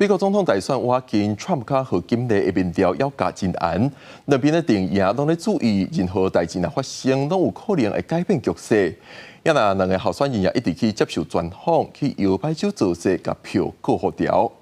美國總統大選倚近，川普佮賀錦麗的民調猶閣真懸，兩邊的陣營攏咧注意，任何代誌若發生，攏有可能會改變局勢。也若兩个候選人也一直去接受專訪，去搖擺州造勢，共票過戶調。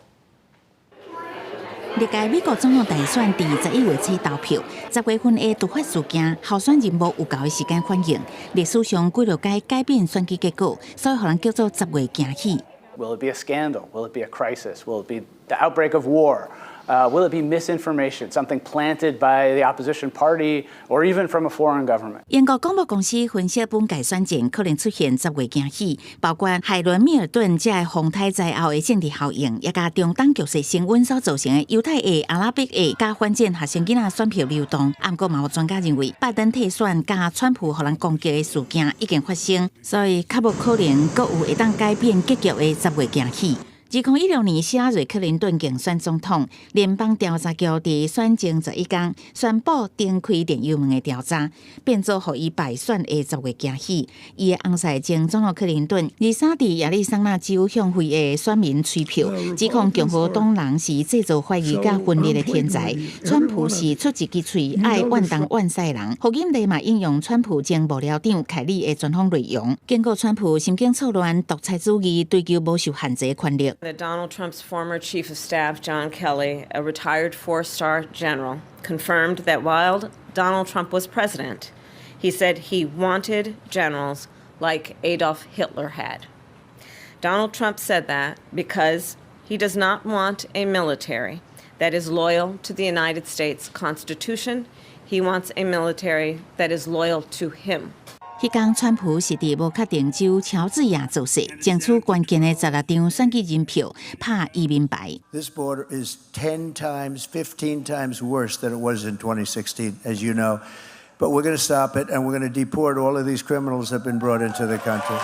歷屆美國總統大選佇11月初投票，10月份的突發事件，候選人無有夠的時間反應，歷史上幾落擺改變選舉結果，所以予人叫做十月驚喜。 Will it be a scandal? Will it be a crisis? Will it be the outbreak of war? Will it be misinformation, something planted by the opposition party or even from a foreign government? 英國廣播公司分析，本屆選戰可能出現十月驚喜，包括海倫密爾頓這个風颱災後的政治效應，也佮中東局勢升溫所造成的猶太裔、阿拉伯裔佮反戰學生囡仔選票流動。毋過嘛有專家認為，拜登退選佮川普予人攻擊的事件已經發生，所以較無可能閣有會當改變結局的十月驚喜。2016年，希拉蕊·克林頓競選總統，聯邦調查局佇選前11工宣布展開電郵門的調查，變做予伊敗選的十月驚喜。伊的翁婿前總統克林頓，23佇亞利桑那州向非裔選民催票，指控共和黨人是製造懷疑佮分裂的天才。川普是出一支喙愛怨東怨西的人。賀錦麗嘛引用川普前幕僚長凱利的專訪內容，警告川普神經錯亂、獨裁主義、追求無受限制的權力。 That Donald Trump's former chief of staff, John Kelly, a retired four-star general, confirmed that while Donald Trump was president, he said he wanted generals like Adolf Hitler had. Donald Trump said that because he does not want a military that is loyal to the United States Constitution. He wants a military that is loyal to him. 彼工川普是佇無確定州喬治亞造勢，爭取關鍵的16張選舉人票，拍移民牌。 This border is 10 times, 15 times worse than it was in 2016, as you know. But we're going to stop it, and we're going to deport all of these criminals that have been brought into the country.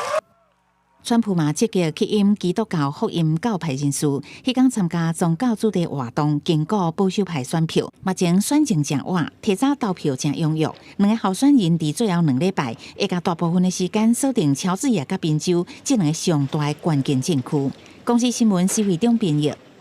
川普嘛積極吸引基督教福音教派人士，彼工參加宗教主題活動，堅固保守派選票。目前選情誠倚，提早投票誠踴躍。兩个候選人佇最後2禮拜，會共大部分的時間鎖定喬治亞佮賓州這兩个上大的關鍵戰區。公視新聞施惠中編譯。